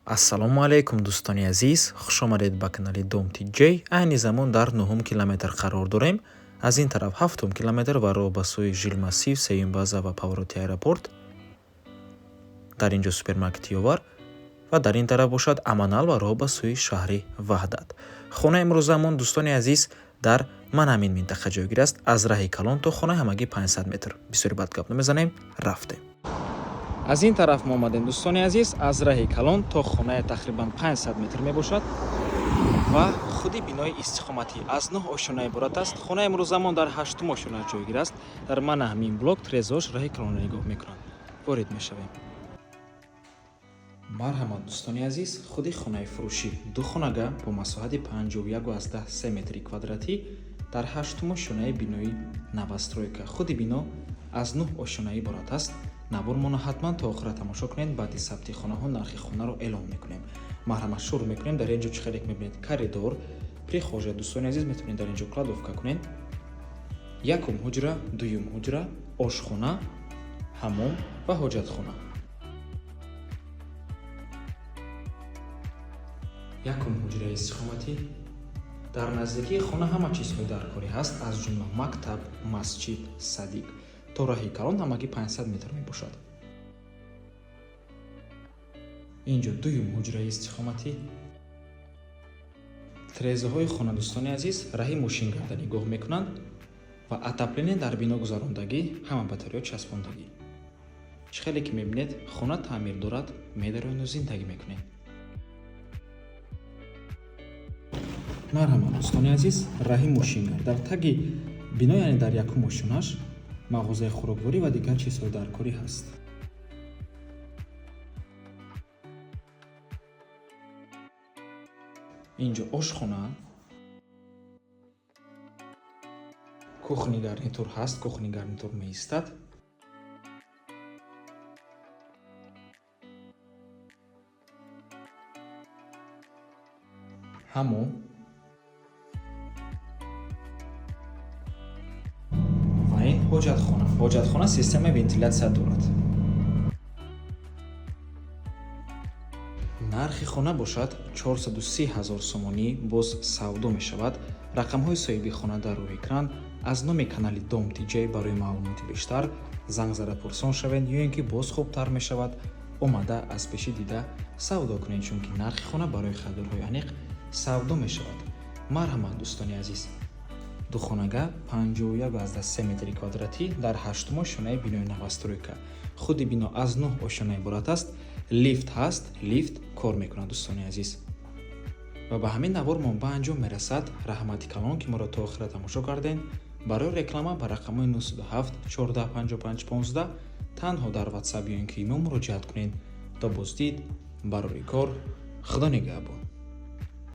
Ассалому алайкум, дӯстони азиз, хушомадед ба канали Дом Тиҷей. Айни замон дар нуҳум километр қарор дорем. Аз ин тараф ҳафтум километр ва роҳ ба сӯи Жилмассив, сеюм база ва повороти аэропорт. Дар ин ҷо супермаркети Ёвар ва дар ин тараф бошад Аманал ва роҳ ба сӯи шаҳри Ваҳдат. Хонаи имрӯзамон, дӯстони азиз, дар ман ҳамин минтақа ҷойгир аст. Аз раҳи калон то хона ҳамагӣ 500 метр. Бисёри бад гап намезанем, рафтем. Аз ин тараф мо омадем, дӯстони азиз, аз раҳи калон то хонае тақрибан 500 метр мебошад ва худи бинои истиқоматӣ аз нӯҳ ошёна иборат аст. Хонаи имрӯзамон дар ҳаштум ошёна ҷойгир аст. Дар мана ҳамин блок трезош раҳи калонро нигоҳ мекунанд. Ворид мешавем. Марҳамат, дӯстони азиз, худи хонаи фурӯшӣ ду хонага бо масоҳати 51,3 метри квадратӣ дар ҳаштум ошёнаи бинои новостройка. Худи бино аз нӯҳ ошёна иборат аст. Навормонро ҳатман то охира тамошо кунед. Баъди сабти хонаҳо нархи хонаро эълон мекунем. Марҳамат, шурӯъ мекунем. Дар ин ҷо чӣ хеле мебинед, коридор, прихожая. Дӯстони азиз, метавонед дар ин ҷо кладовка кунед. Якум ҳуҷра, дуюм ҳуҷра, ошхона, ҳаммом ва ҳоҷатхона. Якум ҳуҷраи истиқоматӣ. Дар наздикии хона ҳама чизҳои даркорӣ ҳаст, аз ҷумла мактаб, масҷид, садик. То раҳи калон ҳамагӣ 500 метр мебошад. Ин ҷо дуюм ҳуҷраи истиқоматӣ. Трезаҳои хона, дӯстони азиз, раҳи мошингарда нигоҳ мекунанд ва отопление дар бино гузарондагӣ, ҳама батареё часпондагӣ. Чӣ хеле ки мебинед, хона таъмир дорад, медароену зиндагӣ мекунед. Марҳамат, дӯстони азиз, раҳи мошингард дар таги бино, яъне дар якум ошёнаш мағозаи хӯрокворӣ ва дигар чизҳои даркорӣ ҳаст. Ин ҷо ошхона, кухни гарнитур ҳаст, кухни гарнитур меистад. Ҳаммом ва ин ҳоҷатхона. Ҳоҷатхона системаи вентилятсия дорад. Нархи хона бошад 430 ҳазор сомонӣ, боз савдо мешавад. Рақамҳои соҳиби хона дар рӯи экран. Аз номи канали Дом Тиҷей барои маълумоти бештар занг зада пурсон шавед ё ин ки боз хубтар мешавад омада аз пешӣ дида савдо кунед, чунки нархи хона барои харидорҳои аниқ савдо мешавад. Марҳамат, дӯстони азиз, духонага 51,3 метри квадратӣ дар ҳаштум ошёнаи бинои новостройка. Худи бино аз нӯҳ ошёна иборат аст. Лифт ҳаст, лифт кор мекунад, дӯстони азиз. Ва ба ҳамин навормон ба анҷом мерасад. Раҳмати калон, ки моро то охира тамошо кардем. Барои реклама ба рақамҳои 907 14 55 15 танҳо дар WhatsApp ё ин ки имо муроҷиат кунед. То боздид, барори кор, Худо нигаҳбон.